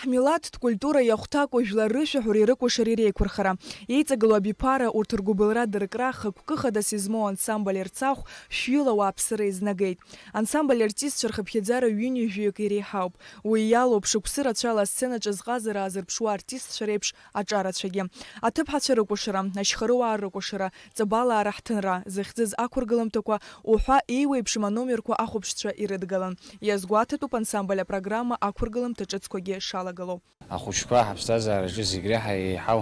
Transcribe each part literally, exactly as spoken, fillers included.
Ҳмилаҭтә культура иахәҭаку жәлар рышәаҳәареи рыкәашареи реиқәырхара. Еиҵагылоу абиԥара урҭ ргәыбылра дыркра хықәкы хадас измоу ансамбль Ерцахә шәҩыла ауааԥсыра изнагеит. Ансамбль артистцәа рхыԥхьаӡара ҩынҩажәаҩык иреиҳауп. Уи иалоуп шықәсы рацәала асценаҿы зҟазара аазырԥшуа артистцәа реиԥш аҿарацәагьы. Аҭыԥҳацәа рыкәашара, ашьхарыуаа рыкәашара, ҵабалаа раҳҭынра, зыхьӡыз ақәыргыламҭақәа уҳәа еиуеиԥшым аномерқәа ахәаԥшцәа ирыдгалан. Иазгәаҭатәуп ансамбль апрограмма ақәыргыламҭа ҿыцқәагьы шалагало. Ахәыҷқәа ҳаԥсҭазаараҿы зегь реиҳа еиҳау,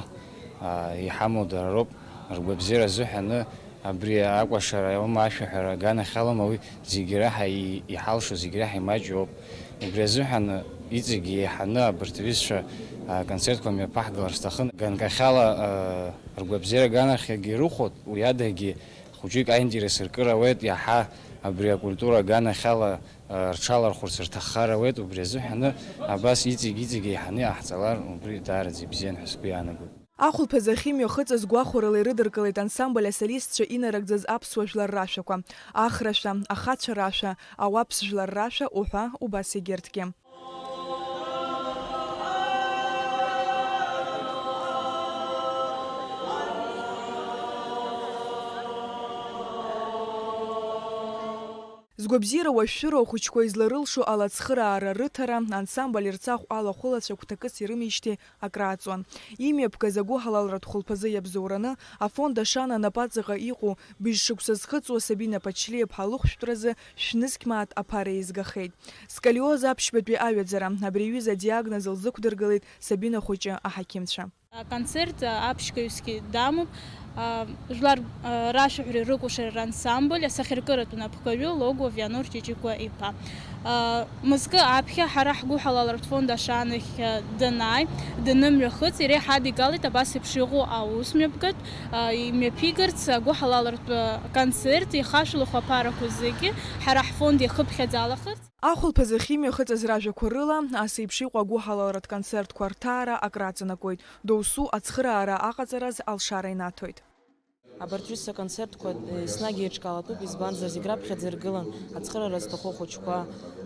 аа, иҳамоу дара роуп. Ргәабзиара азыҳәаны абри акәашара аума, ашәаҳәара аганахьалоума, уи зегь реиҳа и-, иҳалшо, зегь реиҳа имаҷу ауп. Убри азыҳәан иҵегь еиҳаны абарҭ аҩызцәа, аа, концертқәа мҩаԥаҳгалар сҭахын. Ганкахьала, аа, ргәабзиара аганахьагьы ирыхәоит, уи адагьы хәыҷык аинтерес ркыр ауеит, иаҳа абри акультура аганахьала рҽалархәырц рҭаххар ауеит, убри азыҳәаны абас иҵегь-иҵегь еиҳаны иҟаҳҵалар, убри даараӡа ибзиан ҳәа сгәы иаанагоит. Ахәылԥазы ахьымҩахыҵыз гәахәарыла ирыдыркылеит ансамбль асолистцәа инарыгӡаз аԥсуа жәлар рашәақәа, ахрашәа, ахацәа рашәа, ауаԥс жәлар рашәа уҳәа убас егьырҭгьы. Згәабзиара уашәшәыроу ахәыҷқәа изларылшо алацхыраара рыҭара, ансамбль Ерцахә алахәылацәа гәҭакыс ирымеижьҭеи акрааҵуан. Имҩаԥгаз агәыҳалалратә хәылԥазы иабзоураны, афонд Ашана напаҵаҟа иҟоу, быжь шықәса зхыҵуа Сабина Ԥачлиаԥҳа лыхәшәтәразы шәнызқь мааҭ аԥара еизгахеит. Сколиоз аԥшьбатәи аҩаӡара, абри аҩыза адиагноз лзықәдыргылеит Сабина хәыҷы аҳақьымцәа. Аконцерт аԥшьгаҩсгьы дамоуп. Жәлар рашәаҳәареи рыкәашареи рансамбль асахьаркыратә напхгаҩы Логов Вианор Ҷыҷыкәа иԥа. Мызкы аԥхьа ҳара ҳгәыҳалалратә фонд Ашанахь данааи, данымҩахыҵ, иара иҳадигалеит абас еиԥш иҟоу аус мҩаԥгатә имҩаԥигарц агәыҳалалратә концерт, ихашәалахо аԥарақәа зегьы ҳара ҳфонд иахыԥхьаӡалахарц. Ахәылԥазы ахьымҩахыҵыз ражәақәа рыла, ас еиԥш иҟоу агәыҳалалратә концертқәа рҭаара акраҵанакуеит, доусу ацхыраара аҟаҵараз алшара инаҭоит. Абарҭ ҩызцәа аконцертқәа, е, еснагь еиҿкаалатәуп, избанзар, зегь раԥхьаӡа иргылан ацхыраара зҭаху ахәыҷқәа,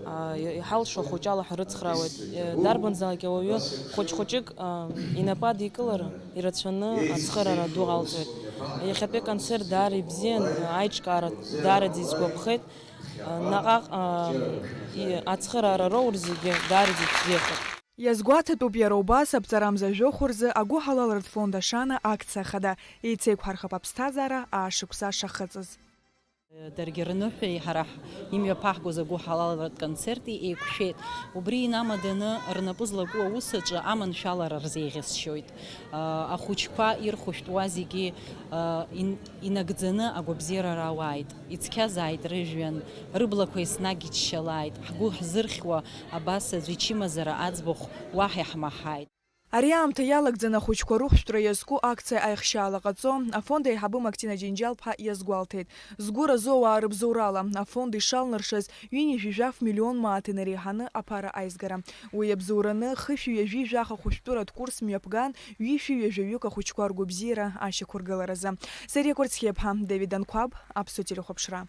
а, иҳалшо ахәыҷала ҳрыцхраауеит. Е, дарбанзаалак ауаҩы хәыҷ-хәыҷык, а, инапы адикылар ирацәаны ацхыраара ду алҵуеит. Иахьатәи аконцерт даара ибзиан, аиҿкаара даараӡа исгәаԥхеит. Наҟ-ааҟ, ацхыраара роур зегьы даараӡа ибзиахоит. Иазгәаҭатәуп иара убас аԥҵарамза жәохә рзы агәыҳалалратә фонд Ашана акциа хада Еицеиқәҳархап аԥсҭазаара аашықәса шахыҵыз. Даргьы рныҳәеи ҳара ҳ-, имҩаԥаҳгоз агәыҳалалратә концерти еиқәшәеит. Убри инамаданы рнапы злаку аус аҿы аманшәалара рзеиӷьасшьоит. Ахәыҷқәа ирхәышәтәуа зегьы ин-, инагӡаны агәабзиара рауааит. Ицқьазааит рыжәҩан, рыблақәа еснагь иччалааит, ҳгәы ҳзырхьуа абас аӡә ичымазара аӡбахә уаҳа иаҳмаҳаит. Ари аамҭа иалагӡаны ахәыҷқәа рыхәшәтәра иазку акциа аихшьаала ҟаҵо, афонд аиҳабы Мактина Џьынџьал-ԥҳа иазгәалҭеит. Згәы разу ауаа рыбзоурала, афонд ишалнаршаз, ҩынҩажәи жәаф миллион мааҭ инареиҳаны аԥара аизгара. Уи иабзоураны, хышәи ҩажәи жәаха хәышәтәыратә курс мҩаԥган, ҩышәи ҩажәаҩык ахәыҷқәа ргәабзиара ашьақәыргыларазы. Сариа Кәарцхиаԥҳа, Давид Анқәаб, Аԥсуа телехәаԥшра.